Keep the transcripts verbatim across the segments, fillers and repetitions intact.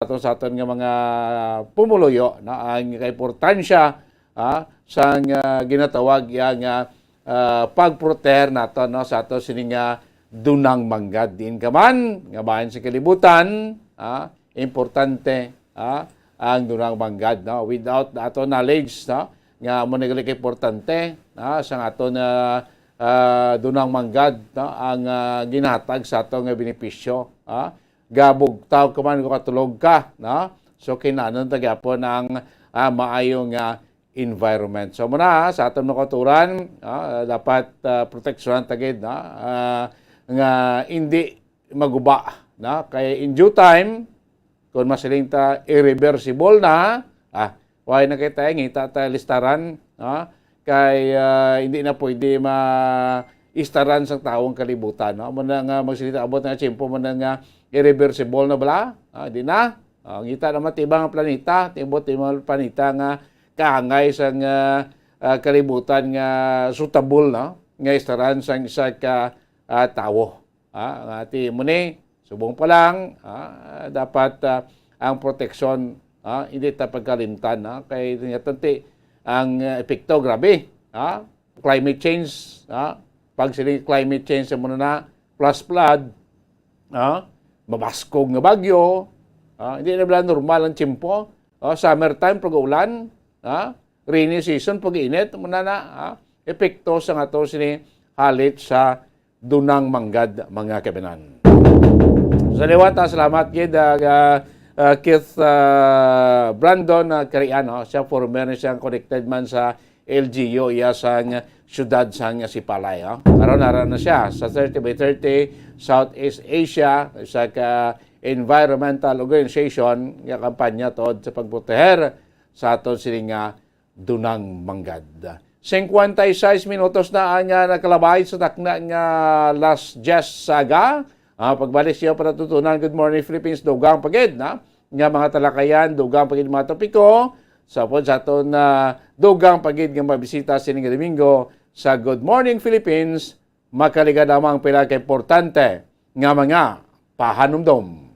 to sa aton nga mga pumuluyo, no, ang kaimportansya, ah, sang, ah, ginatawag ya nga, ah, pagproteher nato, no, sa ato sini nga dunang manggad diin ka man nga bahin sa kalibutan, ah, importante, ah, ang dunang manggad, no. Without ato knowledge, no, nga amo ni gali ka importante, ah, sang ato na, ah, dunang manggad, no, ang, ah, ginahatag sa ato nga benepisyo, ah. Gabugtaw ka man, gakatulog ka, no? So, kinahanglan ta gyapon ang, ah, maayo nga environment. So, muna, sa aton mga kauturan, ah, dapat, ah, proteksyonan ta gid, no? Ah, nga hindi maguba, no? Kay in due time, kung masiling ta, irreversible na, ah, why na kita, ngita ta listaran, no? Kay, ah, hindi na pwede ma-istaran sang tawo ang kalibutan, no? Muna nga magsilita, abot na nga tiyempo, muna nga irreversible na bala, ah, di na. Ah, ngita naman tibang ang planeta, tibot tibang ang planeta nga kaangay sang, ah, ah, kalibutan nga suitable, no? Nga istaran sang isa ka, ah, tawo. Ah, nga ti mo ni, subong pa lang, ah, dapat, ah, ang proteksyon, ah, hindi ta pagkalimtan, ah, kay nga tanti ang, ah, epekto, grabe, ah, climate change, ah, pag sila climate change sa muna na, flash flood, ah, mabaskog nga bagyo, ah, hindi na bala normal ang tiyempo, ah, summertime pag-ulan, ah, rainy season pag-init, muna na, ah, epekto sa nga to sini halit sa dunang manggad, mga kabanan. Sa liwat, ah, salamat gid, ah, ah, ah, Keith, ah, Brandon, ah, Cariano. Siya former ni siyang connected man sa L G U, iya sang siyudad sang Sipalay, ah. Karon ara na siya sa thirty by thirty Southeast Asia, sa ka environmental organization nga kampanya tod sa pagproteher sa aton sini nga dunang manggad. Singkwenta y seis minutos na ang, ah, nakalabay sa takna nga alas diyes sa aga. Ah, pagbalik siya para tutunan. Good morning, Philippines. Dugang pa gid, na, nga mga talakayan, dugang pa gid mga topiko. Sa pod sa aton, ah, dugang pa gid nga mabisita sining Domingo sa Good Morning, Philippines, makaligad lamang pila ka importante nga mga pahanumdom.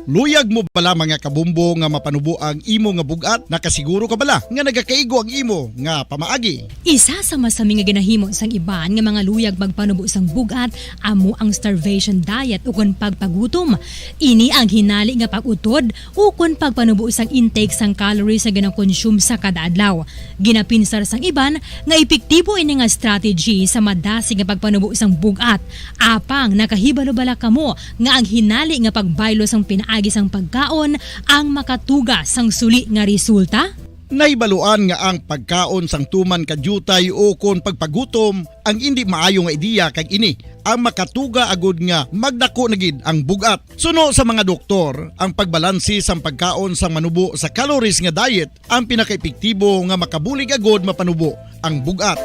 Luyag mo bala, mga kabombo, nga mapanubo ang imo nga bug-at? Nakasiguro ka bala nga nagakaigo ang imo nga pamaagi? Isa sa masami nga ginahimo sang iban nga mga luyag magpanubo sang bug-at amo ang starvation diet ukon pagpagutom. Ini ang hinali nga pag-utod ukon pagpanubo sang intake sang calories nga ginakonsume sa kada adlaw. Ginapinsar sang iban nga epektibo ini nga strategy sa madasig nga pagpanubo sang bug-at. Apang nakahibalo bala kamo nga ang hinali nga pagbaylo sang pinaagi sang pagkaon ang makatuga sang suli nga resulta? Nahibaluan nga ang pagkaon sang tuman ka diutay ukon pagpagutom ang indi maayo nga ideya, kag ini ang makatuga agud nga magdako na gid ang bug-at. Suno sa mga doktor, ang pagbalanse sang pagkaon sang manubo sa calories nga diet ang pinakaepektibo nga makabulig agud mapanubo ang bug-at.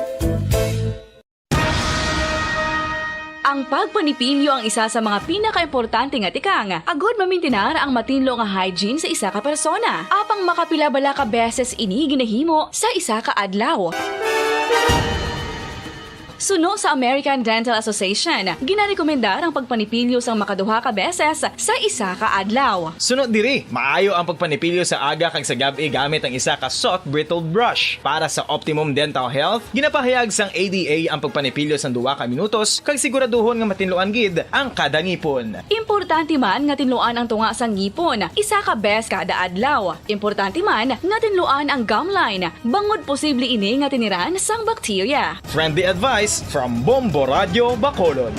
Ang pagpanipilyo ang isa sa mga pinakaimportante nga tikang agud mamintinar ang matinlo nga hygiene sa isa ka persona. Apang makapila bala ka beses ini ginahimo sa isa ka adlaw? Suno sa American Dental Association, ginarekomendar ang pagpanipilyo sang makaduha ka beses sa isa ka adlaw. Suno diri, maayo ang pagpanipilyo sa aga kag sa gab-i gamit ang isa ka soft bristled brush. Para sa optimum dental health, ginapahayag sang A D A ang pagpanipilyo sang duha ka minutos kag siguraduhon nga matinluan gid ang kada ngipon. Importante man nga tinluan ang tunga sang ngipon isa ka bes kada adlaw. Importante man nga tinluan ang gum line, bangod posible ini nga tiniran sang bakterya. Friendly advice from Bombo Radio Bacolod.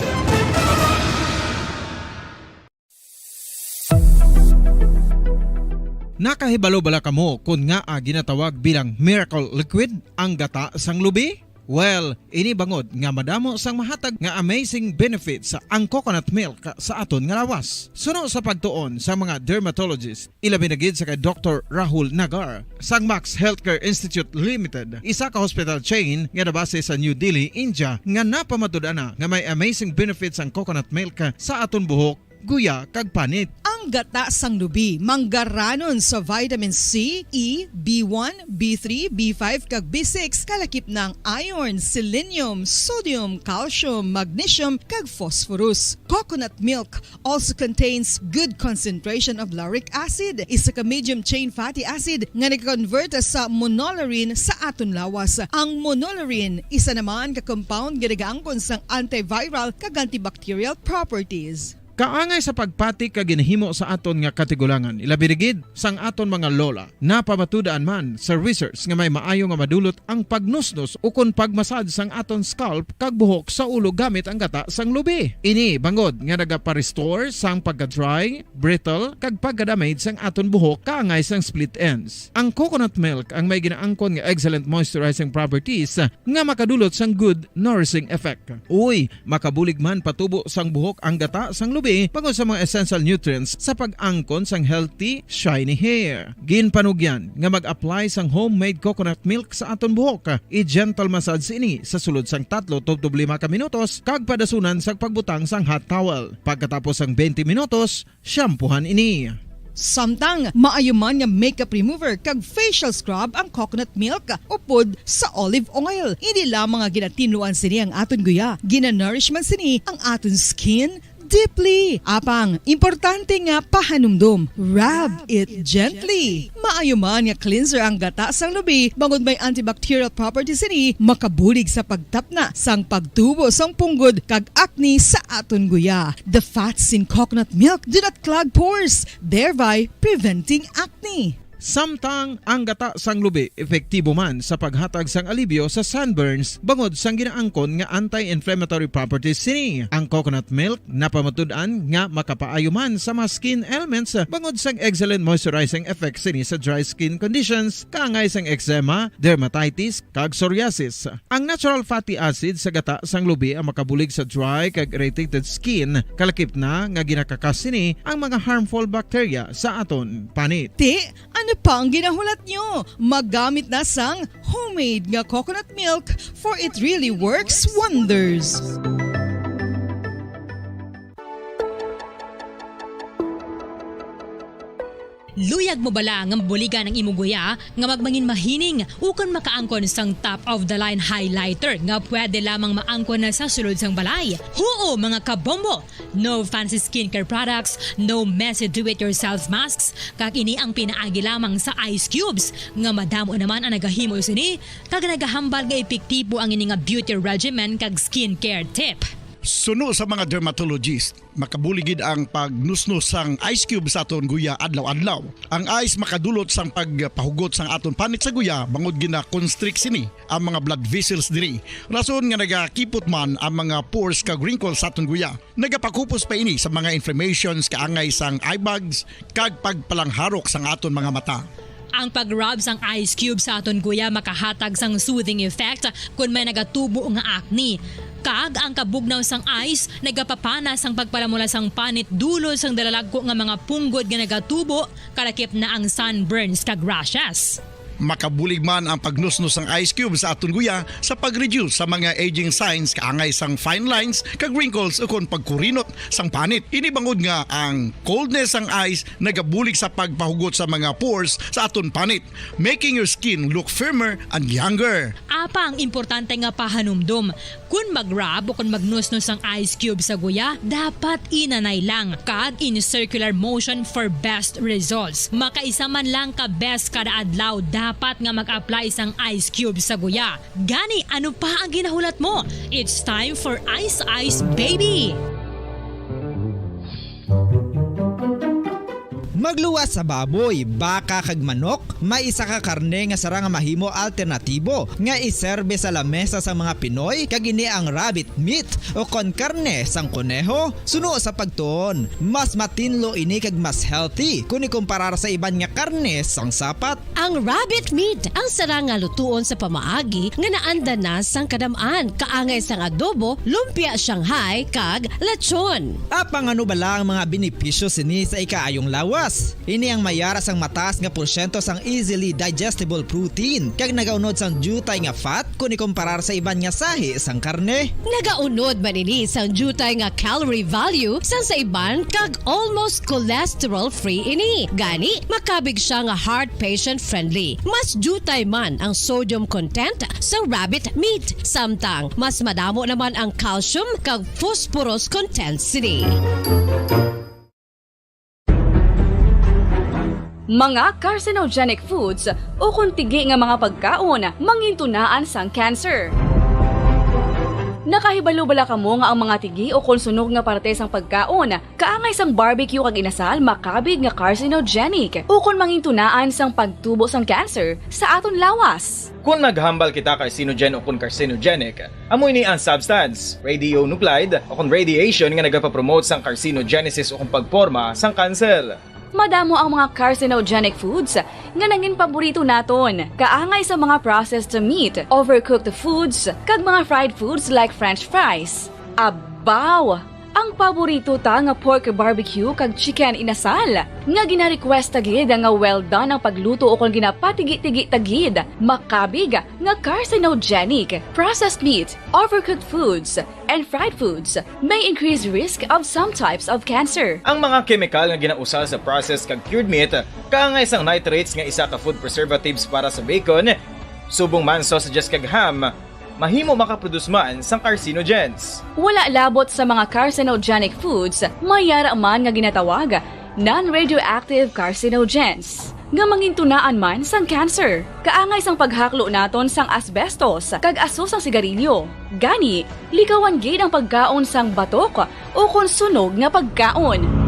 Nakahibalo bala kamo kon ngaa ginatawag bilang miracle liquid ang gata sang lubi? Well, ini bangod nga madamo sang mahatag nga amazing benefits ang coconut milk sa aton nga lawas. Suno sa pagtuon sa mga dermatologist, ilabi na gid sa kay Doktor Rahul Nagar sang Max Healthcare Institute Limited, isa ka hospital chain nga nabase sa New Delhi, India, nga napamatud-ana nga may amazing benefits ang coconut milk sa aton buhok guya, kag panit. Ang gata sang lubi manggaranon sa vitamin C, E, B one, B three, B five, kag B six, kalakip na ang iron, selenium, sodium, calcium, magnesium, kag phosphorus. Coconut milk also contains good concentration of lauric acid, isa ka medium chain fatty acid nga nag-convert sa monolaurin sa aton lawas. Ang monolaurin isa naman ka compound nga nagaangkon sang antiviral kag antibacterial properties. Kaangay sa pagpati kag ginahimo sa aton nga katigulangan, ilabi na gid sang aton mga lola. Napamatud-an man sa research nga may maayo nga madulot ang pagnusnos ukon pagmasad sang aton scalp kag buhok sa ulo gamit ang gata sang lubi. Ini bangod nga nagaparestore sang pagka-dry, brittle, kag pagka-damage sang aton buhok kaangay sang split ends. Ang coconut milk ang may ginaangkon nga excellent moisturizing properties nga makadulot sang good nourishing effect. Uy, makabulig man patubo sang buhok ang gata sang lubi bangod sa mga essential nutrients sa pag-angkon sang healthy, shiny hair. Ginpanugyan nga mag-apply sang homemade coconut milk sa aton buhok. I-gentle massage ini sa sulod sang tatlo tubtob lima ka minutos kag padasunan sang pagbutang sang hot towel. Pagkatapos sang twenty minutos, shampoohan ini. Samtang maayo man nga makeup remover kag facial scrub ang coconut milk upod sa olive oil. Hindi lamang nga ginatinluan sini ang aton guya, ginanourish man sini ang aton skin deeply. Apang importante nga pahanumdom, rub it gently. Maayo man nga cleanser ang gata sang lubi bangod may antibacterial properties sini, makabulig sa pagtapna sang pagtubo sang punggod kag acne sa aton guya. The fats in coconut milk do not clog pores, thereby preventing acne. Samtang ang gata sang lubi epektibo man sa paghatag sang alibyo sa sunburns bangod sang ginaangkon nga anti-inflammatory properties sini. Ang coconut milk napamatud-an nga makapaayo man sa mga skin ailments bangod sang excellent moisturizing effect sini sa dry skin conditions kaangay sang eczema, dermatitis, kag psoriasis. Ang natural fatty acid sa gata sang lubi ang makabulig sa dry kag irritated skin, kalakip na nga ginakakas sini ang mga harmful bacteria sa aton panit. Ti, ano pa ang ginahulat nyo? Magamit na sang homemade nga coconut milk, for it really works wonders. Luyag mo bala nga mabuligan ang imo guya nga magmangin mahining ukon makaangkon sang top of the line highlighter nga pwede lamang maangkon na sa sulod sang balay? Huo, mga kabombo! No fancy skincare products, no messy do-it-yourself masks, kag ini ang pinaagi lamang sa ice cubes nga madamo naman ang nagahimo sini kag nagahambal nga epektibo ang ini nga beauty regimen kag skincare tip. Suno sa mga dermatologist, makabulig gid ang pagnusnos sang ice cube sa aton guya adlaw-adlaw. Ang ice makadulot sang pagpahugot sang aton panit sa guya bangod gina-constrict sini ang mga blood vessels diri. Rason nga nagakipot man ang mga pores kag wrinkles sa aton guya. Nagapakupos pa ini sa mga inflammations kaangay sang eye bags kag pagpalangharok sang aton mga mata. Ang pag-rub sang ice cube sa aton guya makahatag sang soothing effect kon may nagatubo nga acne. Kag ang kabugnaw sang ice nagapapana sang pagpalamula sang panit dulod sang dalalagko nga mga punggod nga nagatubo, kalakip na ang sunburns kag rashes. Makabulig man ang pagnusnos sang ice cube sa aton guya sa pag-reduce sa mga aging signs kaangay sang fine lines kag wrinkles ukon pagkurinot sang panit. Ini bangod nga ang coldness sang ice nagabulig sa pagpahugot sa mga pores sa aton panit, making your skin look firmer and younger. Apang importante nga pahanumdom, kon mag-rub o kon magnusnos ang ice cube sa guya, dapat inanay lang kag in circular motion for best results. Makaisa man lang ka beses kada adlaw dapat nga mag-apply sang ice cube sa guya. Gani, ano pa ang ginahulat mo? It's time for Ice Ice Baby! Magluwas sa baboy, baka, kag manok, may isa ka karne nga sarang nga mahimo alternatibo nga iserbe sa lamesa sang mga Pinoy, kag ini ang rabbit meat, o kon karne sang koneho. Suno sa pagtuon, mas matinlo ini kag mas healthy kon ikumparar sa iban nga karne sang sapat. Ang rabbit meat ang sarang nga lutuon sa pamaagi nga naanda na sang kadam-an, kaangay sang adobo, lumpia Shanghai, kag lechon. Apang ano bala ang mga benepisyo sini sa ikaayong lawas? Ini ang may ara sang mataas nga porsyento sang easily digestible protein kag nagaunod sang diutay nga fat kon ikumparar sa iban nga sahi sang karne. Nagaunod man ini sang diutay nga calorie value sang sa iban kag almost cholesterol-free ini. Gani, makabig sia nga heart patient-friendly. Mas diutay man ang sodium content sa rabbit meat, samtang mas madamo naman ang calcium kag phosphorus content sini. Mga carcinogenic foods ukon tigi nga mga pagkaon mangintunaan sang cancer. Nakahibalo bala kamo nga ang mga tigi ukon sunog nga parte sang pagkaon kaangay sang barbecue kag inasal makabig nga carcinogenic ukon mangintunaan sang pagtubo sang cancer sa aton lawas? Kon naghambal kita carcinogen ukon carcinogenic, amo ini ang substance, radionuclide, o kon radiation nga nagapapromote sang carcinogenesis o kon pagporma sang kanser. Madamo ang mga carcinogenic foods nga nangin paborito naton, kaangay sa mga processed meat, overcooked foods, kag mga fried foods like French fries. Abaw! Ang paborito ta nga pork barbecue kag chicken inasal, nga gina-request ta gid nga well done ang pagluto o kon ginapatigi-tigi ta gid, makabig nga carcinogenic. Processed meat, overcooked foods, and fried foods may increase risk of some types of cancer. Ang mga kemikal nga ginausal sa processed kag cured meat, kaangay sang nitrates nga isa ka food preservatives para sa bacon, subong man sausages kag ham, mahimo makaproduce man sang carcinogens. Wala labot sa mga carcinogenic foods, may yara man nga ginatawag non-radioactive carcinogens, nga mangintunaan man sang cancer. Kaangay sang paghaklo naton sang asbestos kag aso sang sigarilyo. Gani, likawan gid ang pagkaon sang batok o kon sunog nga pagkaon.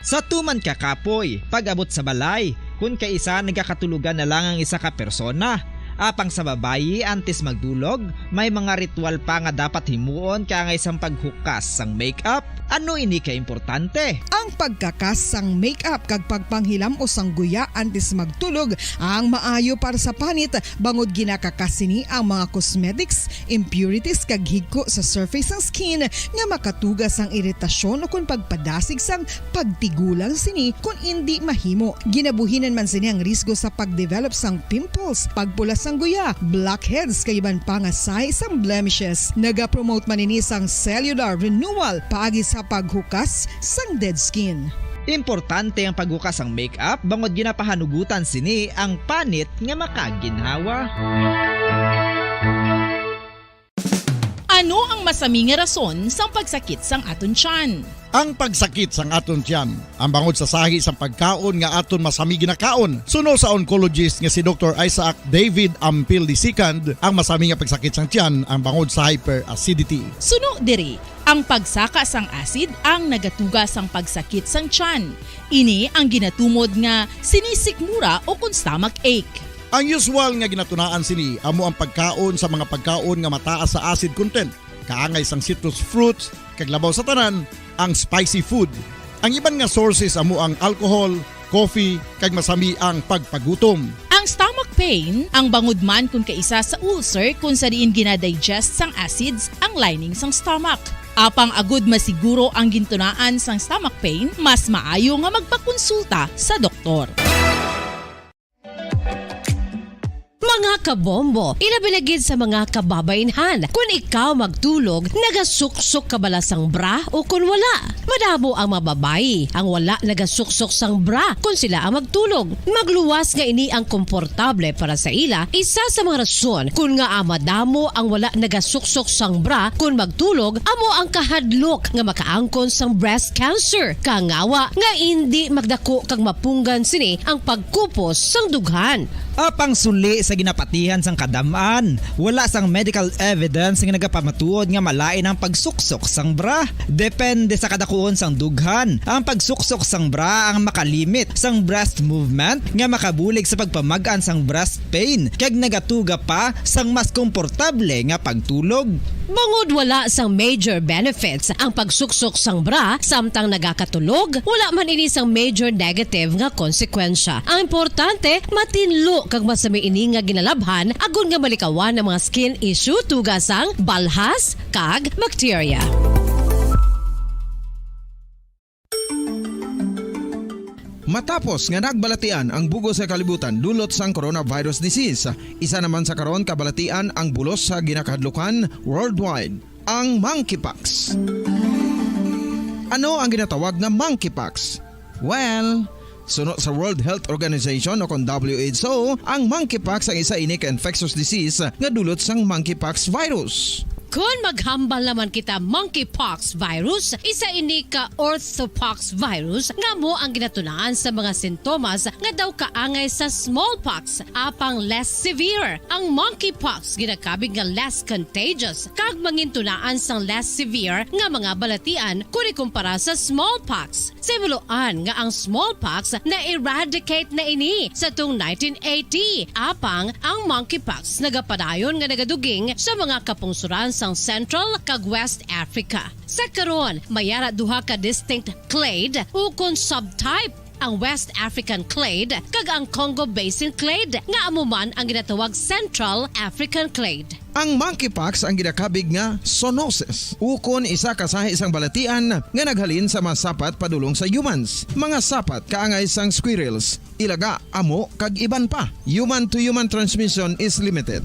Sa tuman ka kapoy, pag-abot sa balay, kun kaisa nagakatulogan na lang ang isa ka persona. Apang sa babayi, antes magdulog, may mga ritual pa nga dapat himuon kaangay sang paghukas sang makeup. Ano ini ka importante? Ang pagkakas sang makeup kag pagpanghilam-os sang guya antes magtulog ang maayo para sa panit, bangod ginakakas sini ang mga cosmetics, impurities kag higko sa surface sang skin nga makatuga sang iritasyon ukon pagpadasig sang pagtigulang sini kon indi mahimo. Ginabuhinan man sini ang risgo sa pagdevelop sang pimples, pagpula sang guya, blackheads, kag iban pa nga sahi sang blemishes. Nagapromote man ini sang cellular renewal paagi sa paghukas sang dead skin. Importante ang paghukas sang makeup bangod ginapahanugutan sini ang panit nga makaginhawa. Ano ang masami nga rason sang pagsakit sang aton tiyan? Ang pagsakit sang aton tiyan, ang bangod sa sahi sang pagkaon nga aton masami ginakaon. Suno sa oncologist nga si Doktor Isaac David Ampil the second, ang masami nga pagsakit sang tiyan ang bangod sa hyperacidity. Suno diri, ang pagsaka sang acid ang nagatuga sang pagsakit sang tiyan. Ini ang ginatumod nga sinisikmura o kon stomach ache. Ang usual nga ginatunaan sini amo ang pagkaon sa mga pagkaon nga mataas sa acid content, kaangay sang citrus fruits, kag labaw sa tanan, ang spicy food. Ang iban nga sources amo ang alcohol, coffee, kag masami ang pagpagutom. Ang stomach pain, ang bangod man kon kaisa sa ulcer kon sa diin ginadigest sang acids ang lining sang stomach. Apang agud masiguro ang gintunaan sang stomach pain, mas maayo nga magpakonsulta sa doktor. Mga kabombo, ilabi na gid sa mga kababaynhan, kun ikaw magtulog, nagasuksok ka bala sang bra o kun wala? Madamo ang mga babayi ang wala nagasuksok sang bra kun sila ang magtulog. Magluwas nga ini ang komportable para sa ila, isa sa mga rason kun ngaa madamo ang wala nagasuksok sang bra kun magtulog amo ang kahadlok nga makaangkon sang breast cancer. Kangawa nga indi magdako kag mapunggan sini ang pagkupos sang dughan. Apang suli sa ginapatihan sang kadam-an, wala sang medical evidence nga nagapamatuod nga malain ang pagsuksok sang bra. Depende sa kadakuon sang dughan, ang pagsuksok sang bra ang makalimit sang breast movement nga makabulig sa pagpamag-an sang breast pain kag nagatuga pa sang mas komportable nga pagtulog. Bangod wala sang major benefits ang pagsuksok sang bra samtang nagakatulog, wala man ini sang major negative nga konsekwensya. Ang importante, matinlo kag masami ini nga ginalabhan agod nga malikawan ang mga skin issue tuga sang balhas kag bakterya. Matapos nga nagbalatian ang bug-os nga kalibutan dulot sang coronavirus disease, isa naman sa karon kabalatian ang bulos sa ginakahadlukan worldwide, ang monkeypox. Ano ang ginatawag nga monkeypox? Well, suno sa World Health Organization o kon W H O, ang monkeypox ang isa ini ka infectious disease nga dulot sang monkeypox virus. Kon maghambal naman kita, monkeypox virus, isa ini ka orthopox virus nga amo ang ginatunaan sa mga sintomas nga daw kaangay sa smallpox, apang less severe. Ang monkeypox ginakabig nga less contagious kag mangintunaan sang less severe nga mga balatian kon ikumpara sa smallpox. Sa himuloan nga ang smallpox na-eradicate na ini sa tung nineteen eighty, apang ang monkeypox nagapadayon nga nagaduging sa mga kapungsoran sang Central kag West Africa. Sa karon, may ara duha ka distinct clade ukon subtype, ang West African clade kag ang Congo Basin clade, nga amo man ang ginatawag Central African clade. Ang monkeypox ang ginakabig nga zoonosis, ukon isa ka sahi sang balatian nga naghalin sa mga sapat padulong sa humans, mga sapat kaangay sang squirrels, ilaga, amo, kag iban pa. Human-to-human transmission is limited.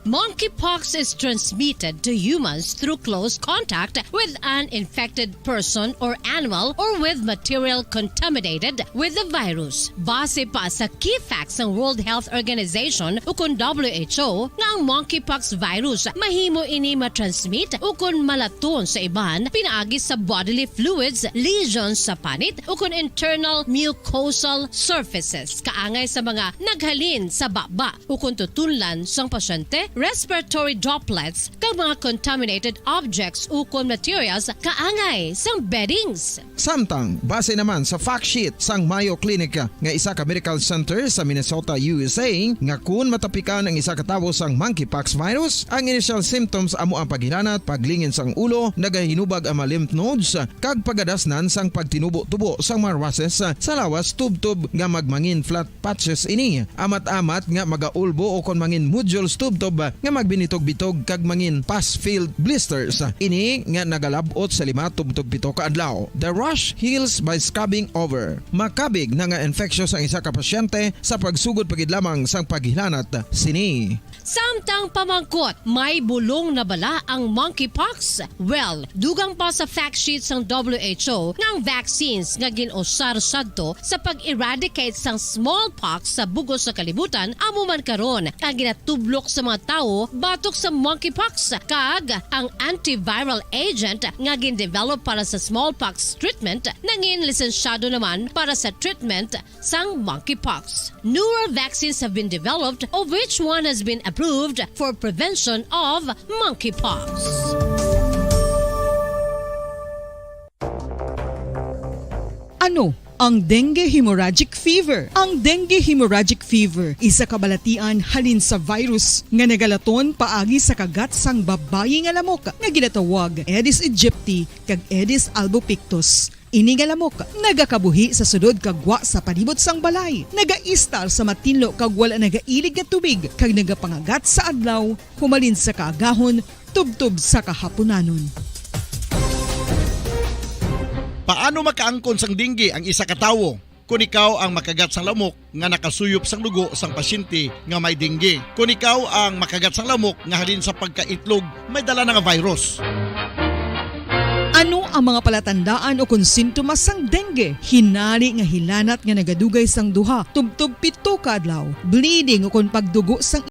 Monkeypox is transmitted to humans through close contact with an infected person or animal or with material contaminated with the virus. Base pa sa key facts sang World Health Organization ukon W H O, nga ang monkeypox virus mahimo ini matransmit ukon malaton sa iban pinaagi sa bodily fluids, lesions sa panit, ukon internal mucosal surfaces, kaangay sa mga naghalin sa baba ukon tutunlan sang pasyente, respiratory droplets, kag mga contaminated objects ukon materials kaangay sang beddings. Samtang, base naman sa fact sheet sang Mayo Clinic nga isa ka medical center sa Minnesota, U S A, nga kun matapikan ang isa ka tawo sang monkeypox virus, ang initial symptoms amo ang paghilanat, paglingin sang ulo, nagahinubag ang mga lymph nodes, kag pagadasnan sang pagtinubo-tubo sang mga rushes sa lawas tubtob nga magmangin flat patches ini. Amat-amat nga magaulbo o kon mangin nodules tubtob nga magbinitog-bitog kag mangin pus-filled blisters. Ini nga nagalab-ot sa lima tubtob pito ka adlaw. The rash heals by scabbing over. Makabig na nga infectious ang isa ka pasyente sa pagsugod pa gid lamang sang paghilanat sini. Samtang pamangkot, may bulong na bala ang monkeypox? Well, dugang pa sa fact sheet sang W H O nga ang vaccines nga gin-usar sadto sa pag-eradicate sang smallpox sa bug-os nga kalibutan amo man karon ang ginatublok sa mga tawo batok sa monkeypox, kag ang antiviral agent nga gin-develop para sa smallpox treatment nangin lisensyado naman para sa treatment sang monkeypox. Newer vaccines have been developed, of which one has been approved for prevention of monkeypox. Ano ang dengue hemorrhagic fever? Ang dengue hemorrhagic fever, isa ka balatian halin sa virus nga nagalaton paagi sa kagat sang babayi nga lamok nga ginatawag Aedes aegypti kag Aedes albopictus. Ini nga lamok nagakabuhi sa sulod kag gwa sa palibot sang balay, nagaistar sa matinlo kag wala nagailig nga tubig, kag nagapangagat sa adlaw, humalin sa kaagahon tubtob sa kahapunanon. Paano makaangkon sang dengue ang isa ka tawo? Kon ikaw ang makagat sang lamok nga nakasuyop sang dugo sang pasyente nga may dengue. Kon ikaw ang makagat sang lamok nga halin sa pagkaitlog may dala na nga virus. Ano ang mga palatandaan o kon sintomas sang dengue? Hinari nga hilanat nga nagadugay sang duha tubtob pito ka adlaw, bleeding o kon pagdugo sang